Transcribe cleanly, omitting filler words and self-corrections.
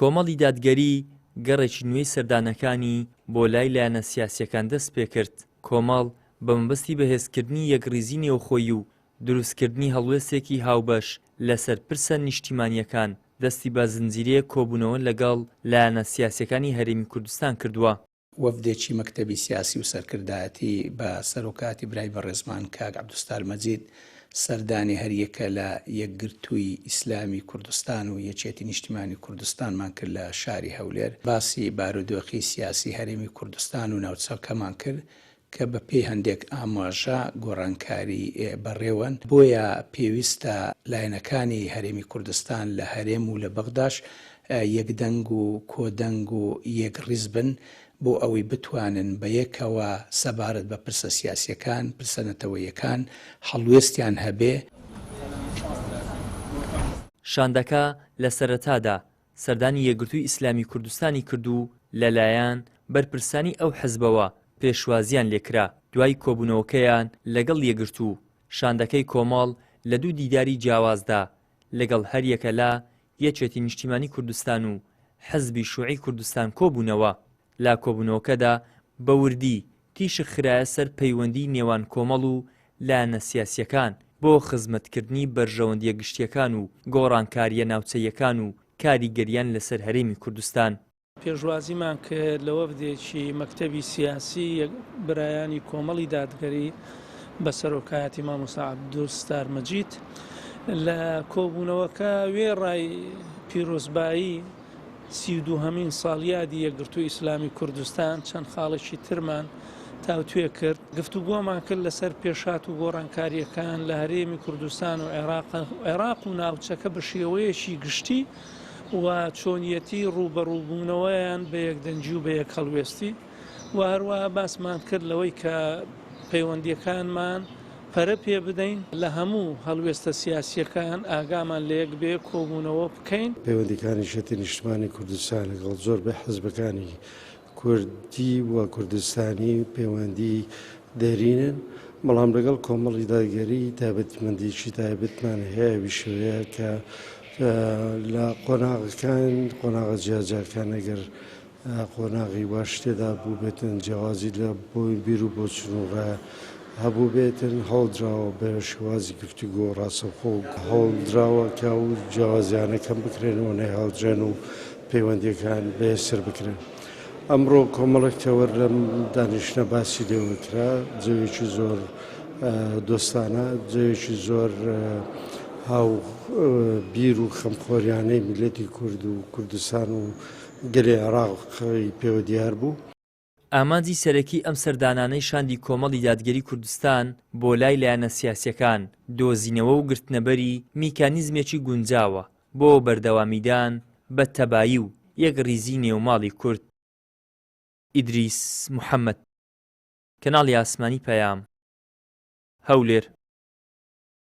کۆمەڵی دادگەری گەڕێکی نوێی سەردانەکانی بۆ لای لایەنە سیاسییەکان دەستپێکرد. کۆمەڵ بە مەبەستی بەهێزکردنی یەکڕیزی نێوخۆیی و دروستکردنی هەڵوێستێکی هاوبەش لەسەر پرسە نیشتیمانییەکان، دەستی بە زنجیرەیەک کۆبوونەوە لەگەڵ لایەنە سیاسییەکانی هەرێمی کوردستان کردووە. وەفدێکی مەکتەبی سیاسی و سەرکردایەتی بە سەرۆکاتی برای بەڕێزمان کاک عەبدولستار مەجید سەردانی هەریەکە لە یەکگرتووی ئیسلامی کوردستان و یەکێتی نیشتیمانی کوردستانمان کرد لە شاری هەولێر باسی بارودۆخی سیاسی هەرێمی کوردستان و ناوچەکەمان کرد کە بە پێی هەندێک ئاماژە گۆڕانکاری بەڕێوەن، بۆیە پێویستە لایەنەکانی هەرێمی کوردستان لە هەرێم و لە بەغداش یەکدەنگ و کۆدەنگ و یەکڕیز بن بۆ ئەوەی بتوانن بە یەکەوە سەبارەت بە پرسە سیاسییەکان، پرسە نەتەوەییەکان هەڵوێستیان هەبێ. شاندەکە لە سەرەتادا سەردانی یەکگرتووی ئیسلامی کوردستانی کرد و لەلایەن بەرپرسانی ئەو حزبەوە پێشوازییان لێکرا، دوای کۆبوونەوەکەیان لەگەڵ یەکگرتوو، شاندەکەی کۆمەڵ لە دوو دیداری جیاوازدا لەگەڵ هەریەکە لە یەکێتی نیشتیمانی کوردستان و حزبی شوعی کوردستان کۆبوونەوە، لە کۆبوونەوەکەدا بە وردی تیشک خرایە سەر پەیوەندیی نێوان کۆمەڵ و لایەنە سیاسییەکان بۆ خزمەتکردنی بەرژەوەندییە گشتییەکان و گۆڕانکارییە ناوچەییەکان و کاریگەرییان لەسەر هەرێمی کوردستان. پێشوازیمان کرد لە وەفدێکی مەکتەبی سیاسی برایانی کۆمەڵی دادگەری بە سەرۆکایەتی مامۆستا عەبدولستار مەجید لە کۆبوونەوەکە وێڕای پیرۆزبایی 32هەمین ساڵیادی یەکگرتووی ئیسلامی کوردستان چەند خاڵێکی ترمان تاوتوێ کرد گفتوگۆمان کرد لەسەر پێشهات و گۆڕانکارییەکان لە هەرێمی کوردستان و عێراق و ناوچەکە بە شێوەیەکی گشتی و چۆنیەتی ڕووبەڕووبوونەوەیان بە یەکدەنگی و بە یەکهەڵوێستی و هەروەها باسمان کرد لەوەی کە پەیوەندییەکانمان پەرە پێ بدەین، لە هەموو هەڵوێستە سیاسییەکان ئاگامان لە یەک بێ، کۆبوونەوە بکەین. پەیوەندییەکانی یەکێتی نیشتمانی کوردستان لەگەڵ زۆربەی حزبەکانی کوردی و کوردستانی پەیوەندی دێرینن، بەڵام لەگەڵ کۆمەڵی دادگەری تایبەتمەندیی تایبەتمان هەیە، ئەویش ئەوەیە کە لە قۆناغەکان، قۆناغە جیاجیاکان ئەگەر قۆناغی واش تێدا بووبێتن، جیاوازی لە بیر و بۆچون و ڕای هەبووبێتن، هەوڵدراوە بە شێوازی گفتوگۆ ڕاستەوخۆ هەوڵدراوە کە ئەو جیاوازیانە کەم بکرێنەوە، نەهێڵدرێن و پەیوەندییەکان بەهێزتر بکرێن. ئەمڕۆ کۆمەڵێک تەوەر لەم دانیشتنە باسی لێوە کرا، جەوێکی زۆر دۆستانە، جەوێکی زۆر هاو بیر و خەمخۆریانەی میللەتی کورد و کوردستان و گەلی عێراقی پێوە دیار بوو. ئامانجی سەرەکی ئەم سەردانانەی شاندی کۆمەڵی دادگەری کوردستان بۆ لای لایەنە سیاسیەکان، دۆزینەوە و گرتنەبەری میکانیزمێکی گونجاوە بۆ بەردەوامیدان بە تەبایی و یەکڕیزی نێو ماڵی کورد. ئیدریس محەمەد، کەناڵی ئاسمانی پەیام، هەولێر.